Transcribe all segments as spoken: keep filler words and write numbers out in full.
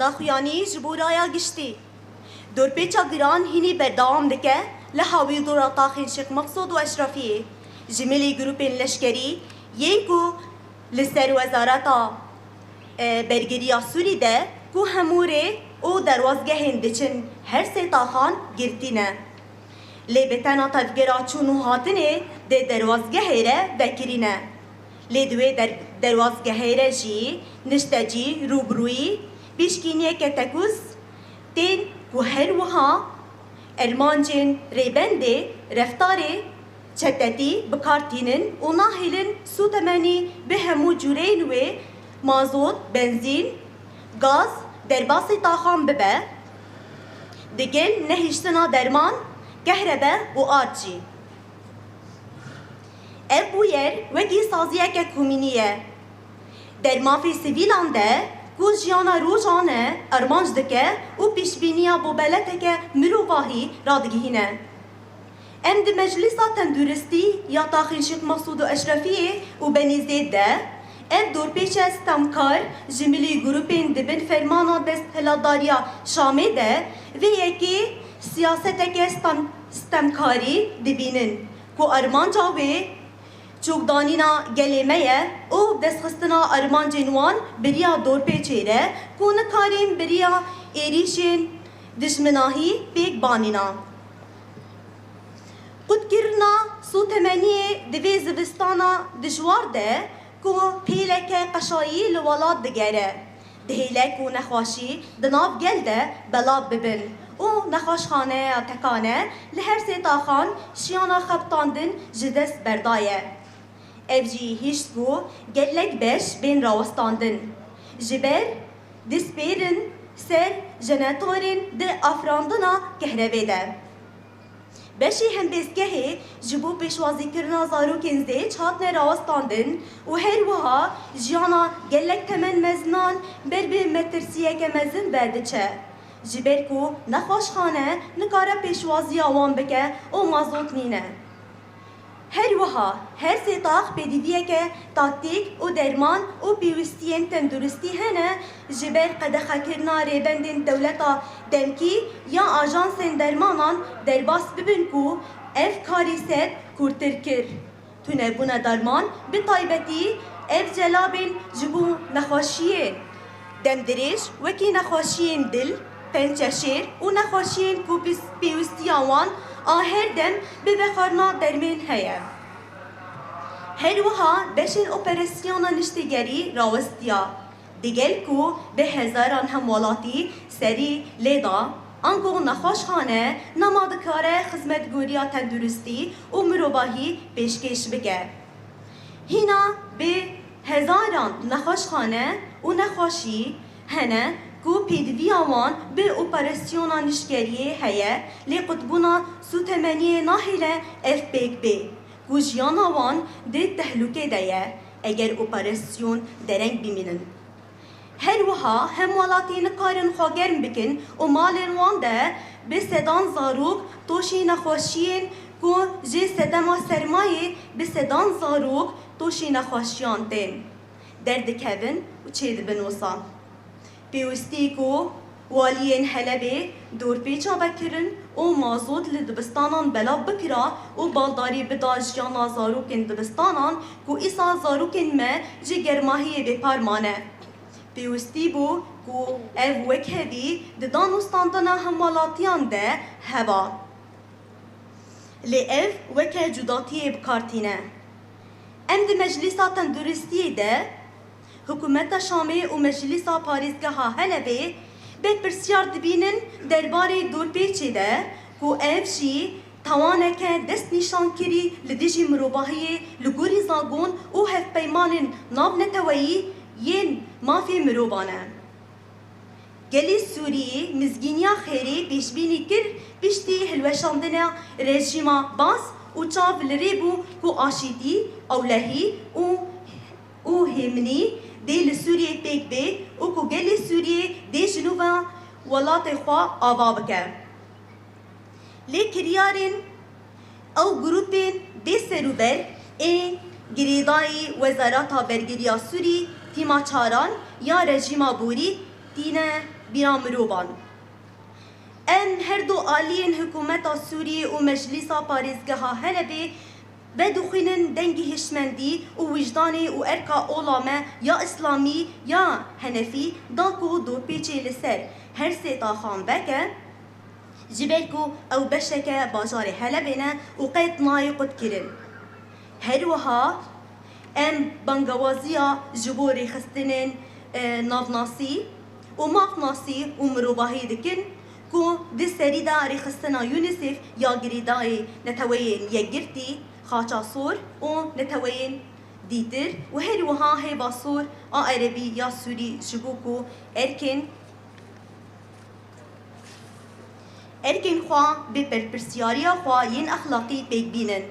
Daxuyanî ji bo raya giştî. Dorpêça giran hînî berdewam dike li hawîrdora taxên Şêx Meqsûd û Eşrefiyê. Ji milî grûpên leşkerî yên ku li ser Wezareta, e, Bergiriya Sûrî de ku hemû rê û derwazgehên diçin her sê taxan girtî ne. Lê bi tena tevgera çûn û hatinê di derwazgehê re vekirî ne. Lê di wê der-, derwazgehê re jî niştecî, rûbirûyî, piştgîniyeke tekûz tên ku her wiha ermancên rêbendê reftarê çetetî bi kar tînin û nahêlin sûtemenî bi hemû cûreyên wê, mazot, benzîn, gaz, derbasî taxan bibe, digel nehiştina derman, kehrebe û ard jî. Ev bûyer wekî saziyeke komînî ye. Der mafê sivîlan de ku jiyana rojane armanc dike û pêşbîniya bobeleteke mirovahî radigihîne. Em di Meclîsa Tenduristî ya Taxên Şêx Mesûd û Eşrefiyê û Benîzêd de ev dorpêçe stemkar ji milî grûpên di bin fermana desthilatdariya Şamê de vê yekê siyaseteke stem-, stemkarî dibînin ku armanca wê çûkdanîna gelê me ye û destxistina armancên wan bi riya dorpêçê re ku nikarîn bi riya êrîşên dijminahî pêk banîna. Qutkirina sûtemeniyê di vê zivistana dijwar de ku pêleke qeşayî li welat digere, dihêle ku nexweşî di nav gel de belav bibin û nexweşxaneya tekane li her sê taxan şiyana xebitandin ji dest berdaye. Ev jî hişt ku gelek beş bên rawestandin. Ji ber dispêrin ser jenetorên di afirandina kehrebê de. Beşê hembêzgehê ji bo pêşwazîkirina zarokên zêç hatine rawestandin û her wiha jiyana gelek temen mezinan ber bi metirsiyeke mezin ve diçe. Ji ber ku nexweşxane nikare pêşwaziya wan bike û mazot nîne. Her wiha her sê tax pêdiviyeke taktîk û derman û pêwîstiyên tenduristî hene ji ber qedexekirina rêbendên dewleta demkî ya ajansên dermanan derbas bibin ku ev karî ser kûrtir kir. Tunebûna derman bi taybetî ev celabên ji bo nexweşiyên demdirêj wekî nexweşiyên dil, pençeşêr û nexweşiyên ku pis-, pêwîstiya wan a her dem bi vexwarina dermên heye. Her wiha beşên operasyona niştêgerî rawestiya, digel ku bi hezaran hemwelatî serî lê da, ango nexweşxane nema dikare xizmetgoriya tenduristî û mirovahî pêşkêş bike. Hîna bi hezaran nexweşxane û nexweşî hene ku pêdiviya wan bi operasyona nişkeriyê heye, lê qutbûna sûtemeniyê nahêle ev pêk bê ku jiyana wan di tehlûkê de ye eger operasyon dereng bimînin. Her wiha hemwelatî nikarin xwe germ bikin û malên wan de bi sedan zarok toşî nexweşiyên ku ji sedema sermayê bi sedan zarok toşî nexweşiyan tên, derdikevin û çêdibin wisa. Pêwîstî ku waliyên Helebê dorpêça vekirin û mazot li dibistanan belav bikira û baldarî bida jiyana zarokên dibistanan ku îsal zarokên me ji germahiyê bêpar mane. Pêwîstî bû ku ev wekhevî di danûstandina hemwelatiyan de heba. Lê ev weke cudatiyê bi kar tîne. Em di Meclîsa Tenduristiyê de Hikûmeta Şamê û Meclîsa Parêzgeha Helebê berpirsyar dibînin derbarê dorpêçê de ku ev jî tawaneke destnîşankirî li dijî mirovahiyê li gorî zagon û hevpeymanên navneteweyî yên mafê mirovan e. Gelê Sûriyê mizgîniya xêrê pêşbînî kir piştî hilweşandina rejîma Baas û çav li rê bû ku aşîtî, ewlehî û, û hêminî dê li Sûriyê pêk bê û ku gelê Sûriyê dê ji nû ve welatê xwe ava bike. Lê kiryarên ew grûpên bêserûber ê girêdayî Wezareta Bergiriya Sûrî, tîma çaran ya rejîma borî tîne bîra mirovan. Em her du aliyên hikûmeta Sûriyê û Meclîsa Parêzgeha Helebê vedixwînin dengî hişmendî û wijdanê û erka ola me ya îslamî ya henefî da ku dorpêçê li ser her sê taxan veke, ji ber ku ew beşeke bajarê Helebê ne û qet nayê qutkirin. Her wiha em bangewaziya ji bo rêxistinên, e, navnasî û mafnasî û mirovahî dikin ku di serî de rêxistina UNICEF ya girêdayî Neteweyên Yekgirtî, Xaça Sor û neteweyên dîtir û her wiha Hêva Sor a Erebî ya Sûrî ji bo ku erkên Erkên xwe bi berpirsiyariya xwe yên exlaqî pêk bînin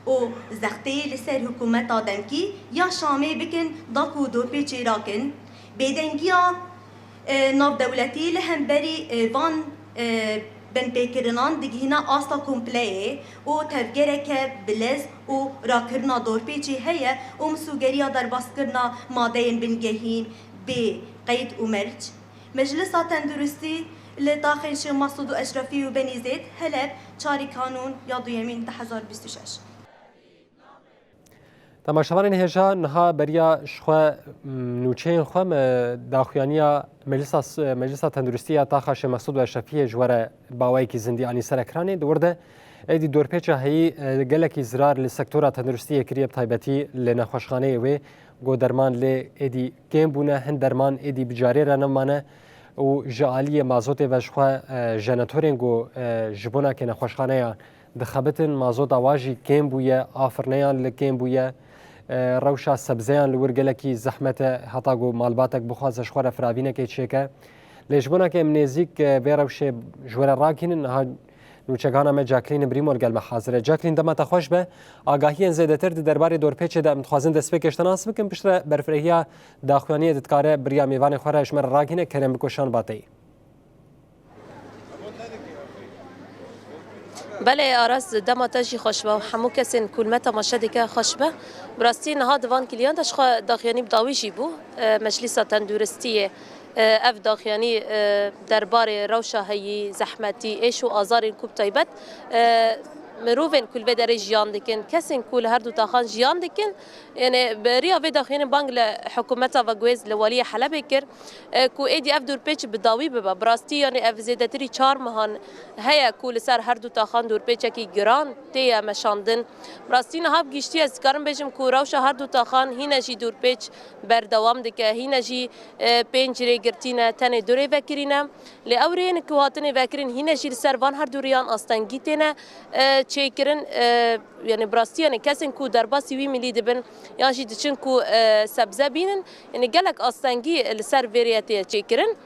û zextê li ser hikûmeta demkî ya Şamê bikin da ku dorpêçê rakin. Bêdengiya, e, navdewletî li hemberî, e, van, e, binpêkirinan digihîne asta kompleyê û tevgereke bilez û rakirina dorpêçê heye û misûgeriya derbaskirina madeyên bingehîn bê qeyd û merc. Meclisa Tenduristî li taxên Şêx Mesûd û Eşrefî û Benîzêd, Heleb, çarê Kanûn ya duyemîn du hezar bîst û şeş. Temaşevanên hêja, niha beriya ji xwe, m, nûçeyên xwe me daxuyaniya Meclisa S-, Meclisa Tenduristî ya taxa Şêx Mesûd û Eşrefiyê ji we re bi awayekî zindî anî ser ekranê. Di wir de êdî dorpêça heyî, e, gelekî zirar li sektora tenduristiyê kiriye, bi taybetî li nexweşxaneyê wê. Ku derman lê êdî kêm bûne, hin derman êdî bi carê re nemane û ji aliyê mazotê ve ji xwe, e, jenetorên ku, e, ji bona ke nexweşxaneyan dixebitin, mazota wa jî kêm bûye, a firneyan li kêm bûye, e, rewşa sebzeyan li wir gelekî zehmet e, heta ku malbatek bixwaze ji xwe re firavînekê çêke. Lê ji bona ke em nêzîk, e, vê rewşê ji we re rakînin, niha nûçegana me Jacqueline Brîmo li gel me hazir e. Jacqueline, dema te xweş be. Agahiyên zêdetir di derbarê dorpêçê de em dixwazin destpêkê ji te nas bikin, piştre berfirehîya daxuyaniyê di dikare bi riya mêvanê xwe re ji me re ragihîne, kerem biko Şan Bateyî. Belê Aras, dema te jî xweş be û hemû kesên ku li me temaşe dike xweş be. Bi rastî niha di van kiliyan de ji xwe daxuyanî bi dawî jî bû. E, Meclîsa Tenduristiyê, e, ev daxuyanî, e, derbarê rewşa heyî, zehmetî, êş û azarên ku bi taybet, e, mirovên ku li vê derê jiyan dikin, kesên ku li her du taxan jiyan dikin, yanî bi riya vê daxuyanî bang li hikûmeta veguhêz, li Waliyê Helebê kir, e, ku êdî ev dorpêç bi dawî bibe. Bi rastî, yanî ev zêdetirî çar mehan heye ku li ser her du taxan dorpêçekî giran tê ye meşandin. Bi rastî niha bi giştî ez dikarim bêjim ku rewşa her du taxan hîne jî dorpêç berdewam dike, hîne jî, e, pênc rêgirtî ne, tenê du rê vekirî ne. Lê ew rêyên ku hatine vekirin hîne jî li ser van her du riyan astengî têne, e, çêkirin. E, yanî bi rastî, yanî kesên ku derbasî wî milî dibin yan jî diçin ku, e, sebze bînin, yanî gelek astengî li ser vê rêyê tê çêkirin.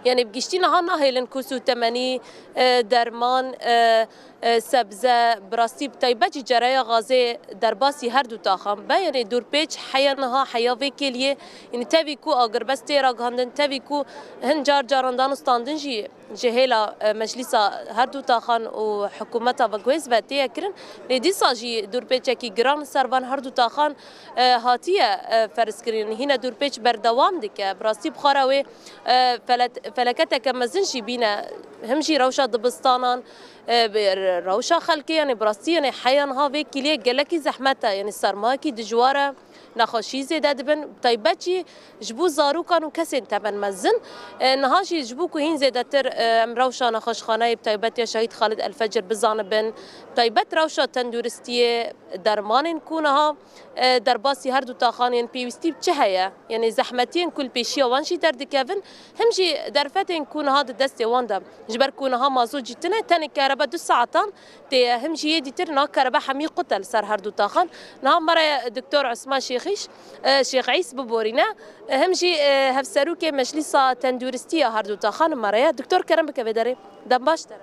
Yanî bi giştî niha nahêlin ku sûtemenî, e, derman, e, e, sebze, bi rastî bi taybet jî cereya gazê derbasî her du taxan be. Yanî dorpêç heya niha, heya vê kêliyê, yanî tevî ku agirbest tê ragihandin, tevî ku hin car caran dan û standin jî ji hêla, e, meclîsa her du taxan û hikûmeta veguhêz ve tê ye kirin. Lê dîsa jî dorpêçekî giran li ser van her du taxan, e, hatiye, e, ferzkirin. Hîne dorpêç berdewam dike. Bi rastî bi xwe re wê, e, felet-, felaketeke mezin jî bîne. Him jî rewşa dibistanan, e, bi re-, rewşa xelkê, yanî bi rastî, yanî heya niha vê kîliyê gelekî zehmet e. Yanî sermayekî dijwar e. Nexweşî zêde dibin, taybet jî ji bo zarokan û kesên temenmezin. Mezin. E, niha jî ji bo ku hîn zêdetir, e, em rewşa nexweşxaneyê bi taybet ya Şehîd Xalid Elfecir bizanibin, bi taybet rewşa tenduristiyê, dermanên ku niha, e, derbasî her du taxan yên pêwîstî bi çi heye? Yanî zehmetiyên ku li pêşiya wan jî derdikevin, him jî derfetên ku niha di destê wan de. Ji ber ku niha mazot jî tune, tenê kerebe du saetan tê ye. Him jî yê dîtir niha kerebe hemî qut e li ser her du taxan. Niha me re Doktor Osman Şêxîş, e, Şêxîs biborîne. Him jî, e, hevserokê Meclîsa Tenduristî ya her du taxan me re ye. Doktor, kerem bike vê derê. Dem baş te re.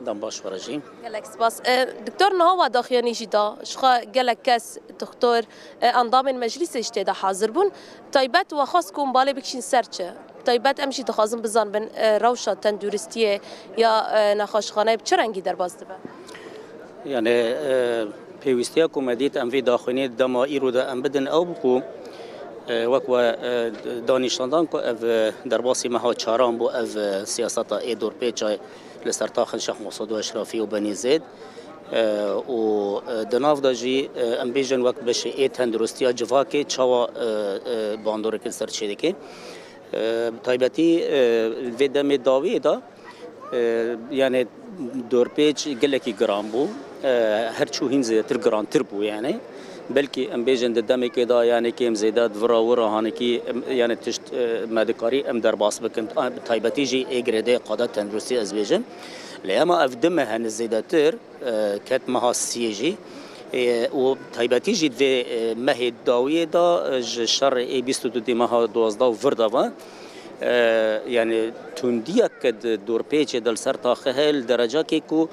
Dem baş we re jî. Gelek spas. E, doktor, niha we daxuyanî jî da. Ji xwe gelek kes, doktor, e, endamên meclîsê jî tê de hazir bûn. Taybet we xwest ku em balê bikişîn ser çi? Taybet em jî dixwazin bizanibin, e, rewşa tenduristiyê ya, e, nexweşxaneyê bi çi rengî derbas dibe? Yani, e, pêwîstiya ku me dît em vê daxuyaniyê dema îro de em bidin ew bû ku E, wek we, e, da nîşandan ku ev, e, derbasî meha çaran bû, ev, e, siyaseta ê dorpêça li ser taxin Şex Mosûd û Eşrafî û Benî Zêd. E, û, e, di nav de jî, e, em bêjin wek beşê ê tenduristiya civakê çawa, e, e, bandorek li ser çêdike. E, bi taybetî, e, vê demê dawiyê de, e, yani dorpêç gelekî giran bû. E, her çû hîn zêdetir girantir bû yani. Belkî em bêjin di demekê de yani kêm zêde di vira wira hanekî, em, yani tişt, e, me dikarî em derbas bikin. A, bi taybetî jî ê girêdayê qada tenduristî ez bêjim. Lê ema ev du meh hene zêdetir, e, ket meha siyê jî. E, û taybetî jî di vê, e, mehê dawiyê de, e, ji şerê ê bîst û du dê meha duwazdeh û vir de ve, e, yani tundiyek ke di dorpêçê de li ser taxê heye li derecakê ku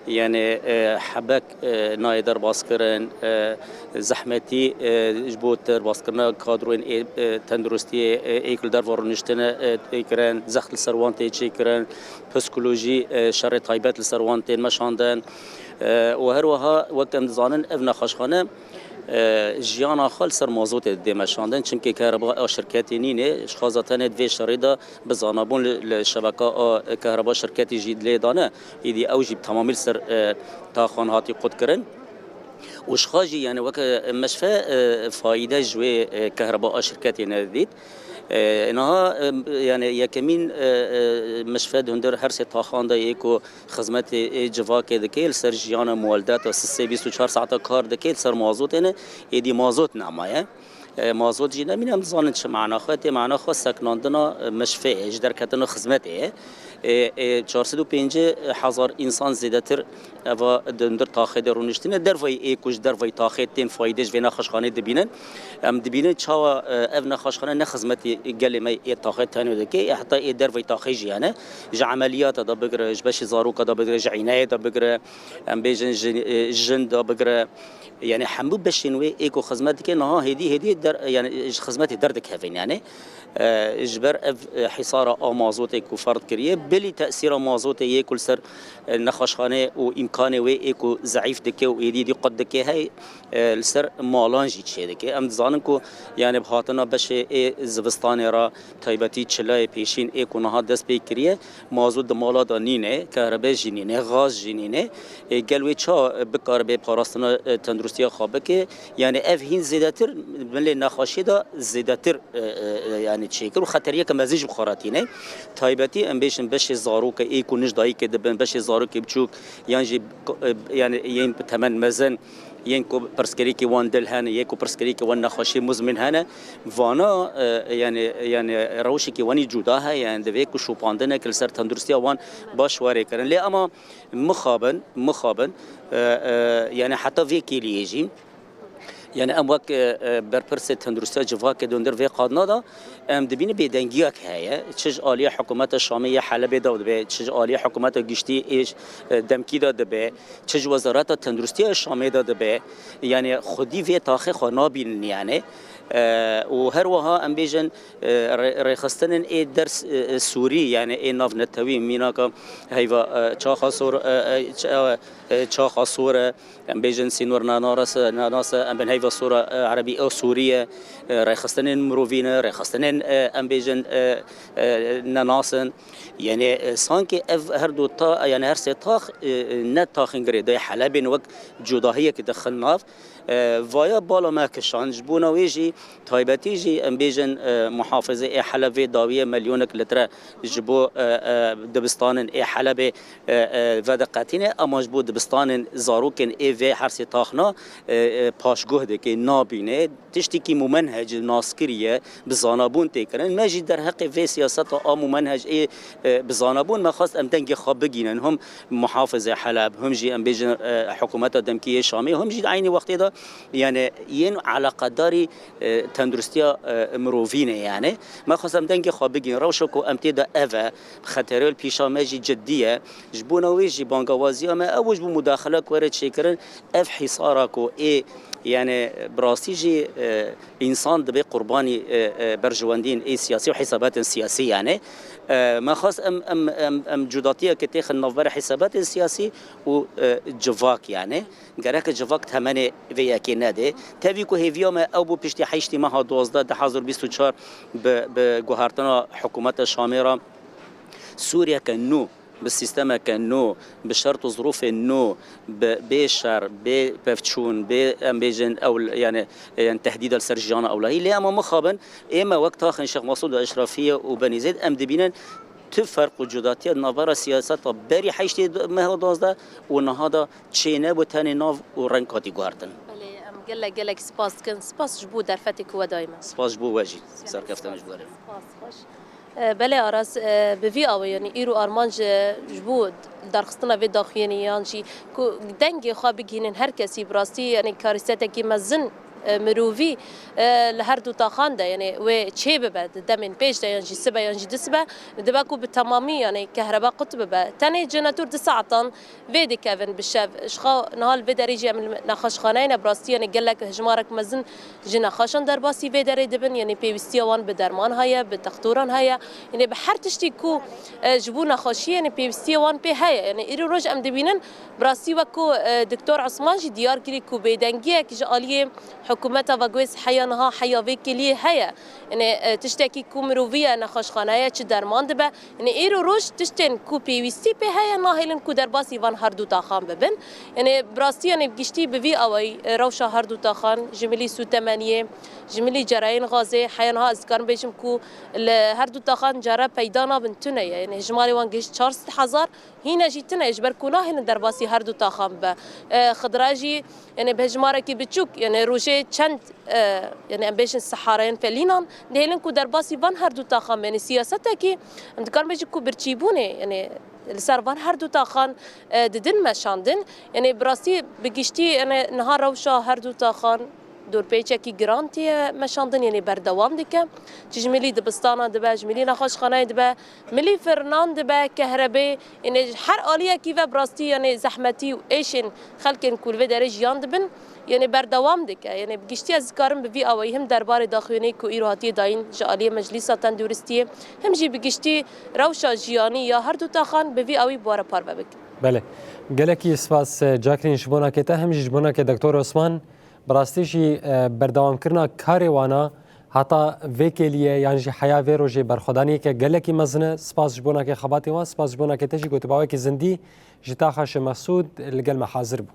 yani, e, hebek, e, nayê derbaskirin, e, zehmetî, e, ji bo derbaskirina kadroyên ê, e, tenduristiyê, e, ê ku li derva rûniştine, e, tê kirin, zext li ser wan tê çêkirin, psikolojî, e, şerê taybet li ser wan tên meşandin. E, û her wiha wek em dizanin ev nexweşxane, e, jiyana xwe li ser mazotê didê meşandin, çimkî kehreba a şirketê nîne, ji xaza tenê di vê şerê de bi zanabûn li, li şebeka a kehreba şirketî jî lê dane, îdî ew jî bi temamî li ser, e, taxan hatî qutkirin. Û ji xwe jî, yani weke meşfe, e, faîde ji wê, e, kehreba a şirketê nedidît. E, niha, e, yani yekemîn, e, e, meşfe di hundir her sê taxan de yê ku xizmetê ê civakê dike, li ser jiyana muweldeta sê sê bîst û çar saeta kar dike, li ser mazotê ne, êdî mazot nemaye. E, mazot jî nemîne, em dizanin çi mana xwe, tê mana xwe seknandina, e, meşfê ye, ji derketina xizmetê ye. E, e, çar sed û pêncî hezar însan zêdetir eva di hundir taxê de rûniştine. Dervayî ê ku ji dervayî taxê tên fayde ji vê nexweşxanê dibînin. Em dibînin çawa, e, ev nexweşxane ne xizmetî gelê me ê taxê tenê dike, ê heta ê dervayî taxê jî yani. Ji emeliyata de bigire, ji beşê zaroka de bigire, ji îneyê de bigire, em bêjin ji, e, jin de bigire. Yani hemû beşên wê ê ku xizmet dike, niha hêdî hêdî der, yani ji xizmetê derdikevin yani. E, ji ber ev, e, hîsara a mazotê ku ferd kiriye, belî tesîra mazotê yê ku li ser, e, nexweşxane û îmkanê wê ê ku zeîf dike û êdî dî qut dike hey, e, li ser malan jî çêdike. Em dizanin ku yani bi hatina beşê ê zivistanê re taybetî çilayê pêşîn ê ku niha dest pê kiriye, mazot di mala de nîne, kehrebe jî nîne, gaz jî nîne. E, gel wê çawa bikaribe parastina, e, tenduristiya xwe bike? Yani ev hîn zêdetir milê nexweşiyê de zêdetir, e, e, e, yani çêkir û xeteriyeke mezin jî bi xwe re tîne. Taybetî em bêjin beşê zarokê ê ku nij dayikê dibin, beşê zarokê biçûk yan jî, e, yani yên bi temen mezin, yên ku pirsgirêkê wan dil hene, yên ku pirsgirêkê wan nexweşiyê muzmin hene, vana, e, yani, yani rewşekî wenî cuda heye, yani divê ku şopandinek li ser tenduristiya wan baş were kirin. Lê ema mixabin, mixabin, e, e, yani heta vê kêliyê jî, yani em wek, e, e, berpirsê tenduristiya civakê di hundir vê qadna de, em dibînin bêdengiyek heye. Çi ji aliyê hikûmeta Şamê ya Helebê de dibe, çi ji aliyê hikûmeta giştî ê, e, demkî de dibe, çi ji Wezareta Tenduristiya Şamê de dibe. Yani xwedî vê taxê xwe nabînin yani. E, û her wiha em bêjin, e, rê-, rêxistinên ê ders, e, e, sûrî, yani ê navnetewî, mînaka heyva, e, çaxa sor, e, e, ç-, e, e, çaxa sor e, em bêjin sînor nenas e, nenas e, em bên heyva sora, e, erebî ew sûrî ye, e, rêxistinên mirovî ne, rêxistinên, e, em bêjin, e, e, nenas in. Yani, e, sankî ev her du ta-, yani her sê tax, e, e, ne taxên girêdayî Helebê ne, wek cudahiyek dixin nav. E, vaya bala me kişand, ji bona wê jî taybetî jî em bêjin, e, muhafizê ê Helebê dawiye milyonek litre ji bo, e, e, dibistanên ê Helebê, e, e, vediqetîne, ema ji bo dibistanên zarokên ê vê her sê taxna, e, e, paşguh dike, nabîne. Tiştekî mumenhec naskirî ye, bi zanabûn tê kirin. Me jî derheqê vê siyaseta a mumenhec ê, e, bi zanabûn me xwest em dengê xwe bigînin. Him muhafizê Heleb, him jî em bêjin, e, hikûmeta demkî yê Şamê, him jî di eynî wextê de, yani yên eleqedarî, e, tenduristiya, e, mirovî ne yani. Me xwest em dengê xwe bigînin. Rewşa ku em tê de ev e, xeterê li pîşa me jî cidî ye. Ji bona wê jî bangawaziya me ew e ji bo mudaxilek were çêkirin. Ev hîsara ku ê Yani bi rastî jî e, însan dibe qurbanî e, e, berjewendiyên ê siyasî û hesabatên siyasî yani. E, me xwest em, em, em, em cudatiyeke têxin navbera hesabatên siyasî û e, civak yani. Gereke civak temenê vê yekê nede. Tevî ku hêviya me ew bû piştî heştê meha duwazdeh du hezar bîst û çar bi, bi guhertina hikûmeta Şamê re Sûriyeke nû, bi sîstemeke nû, bi şert û zirûfên nû, bi bê şer, bê pevçûn, bê em bêjin ew yani, yani tehdîda li ser jiyana ewlehî. Lê ema mixabin, ême wek taxên Şêx Mesûd û Eşrefiyê û Benîzêd em dibînin tu ferq û cudatiya di navbera siyaseta berî heştê meha duwazdeh û niha de çênebû, tenê nav û reng hatî guhertin. Belê, em gelek, gelek spas dikin. Spas ji bo derfetê ku we dayî me. Spas ji bo we jî. Serkeftin ji bo we. Spas, xweş. E, belê Aras, e, bi vî awê, yanî îro armanc, e, ji bo darxistina vê daxuyanî yan jî ku dengê xwe bigihînin her kesî, bi rastî, yanî karîsetekî mezin, e, mirovî, e, li her du taxan de, yanî wê çê bibe, di demên pêş de yan jî sibe yan jî disibe, dibe ku bi temamî, yanî kehreba qut bibe. Tenê ji netur du saetan vê dikevin bi şev. Ji xwe niha li vê derê jî em li nexweşxaneyê ne, bi rastî, yanî gelek hejmarek mezin ji nexweşan derbasî vê derê dibin, yanî pêwîstiya wan bi derman heye, bi textoran heye, yanî bi her tiştî ku, e, ji bo nexweşiyê, yanî pêwîstiya wan pê heye. Yanî îro roj em dibînin, bi rastî wek ku, e, Doktor Osman jî diyar kirî ku bêdengiyek ji aliyê hikûmeta Vagwês heya niha, heya vê kêliyê heye. Yanî, e, tiştekî ku mirovî ye, nexweşxane ye, çi derman dibe. Yanî îro roj tiştên ku pêwîstî pê heye, nahêlin ku derbasî van her du taxan bibin. Yanî bi rastî, yanî bi giştî bi vî awayî, e, rewşa her du taxan ji milî sûtemeniyê, ji milî cereyên gazê, heya niha ez dikarim bêjim ku li her du taxan care peyda nabin, tune ye. Yanî hejmarê wan gihişt çar sed hezar, hîne jî tune ye, ji ber ku nahêlin derbasî her du taxan bibe. E, Xidra jî, yanî bi hejmarekî biçûk, yanî rojê çend, e, yanî em bêjin sehareyên felînan, dihêlin ku derbasî van her du taxan be. Yanî siyasetekî em dikarin bêjin ku birçîbûnê, yanî li ser van her du taxan, e, didin meşandin. Yanî bi rastî bi giştî, yanî niha rewşa her du taxan dorpêçekî giran tê meşandin, yanî berdewam dike. Çi ji milî dibistana dibe, ji milî nexweşxaneyê dibe, milî firinan dibe, kehrebê, yanî ji her aliyekî ve bi rastî, yanî zehmetî û êşên xelkên ku li vê derê jiyan dibin, yanî berdewam dike. Yanî bi giştî ez dikarim bi vî awayî him derbarê daxuyaniyê ku îro hatiye dayîn ji aliyê Meclîsa Tenduristiyê, him jî bi giştî rewşa jiyanî ya her du taxan bi vî awî bi we re parve bikim. Belê. Gelekî spas, e, Cakrîn, ji bona ke te, him jî ji bona ke Doktor Osman, bi rastî jî, e, berdewamkirina karê wana heta vê kêliyê yan jî heya vê rojê berxwedaniyeke gelekî mezin e. Spas ji bona ke xebatê wan, spas ji bona ke te jî gotibawekî zindî ji taxa Şêx Mesûd li gel me hazir bû.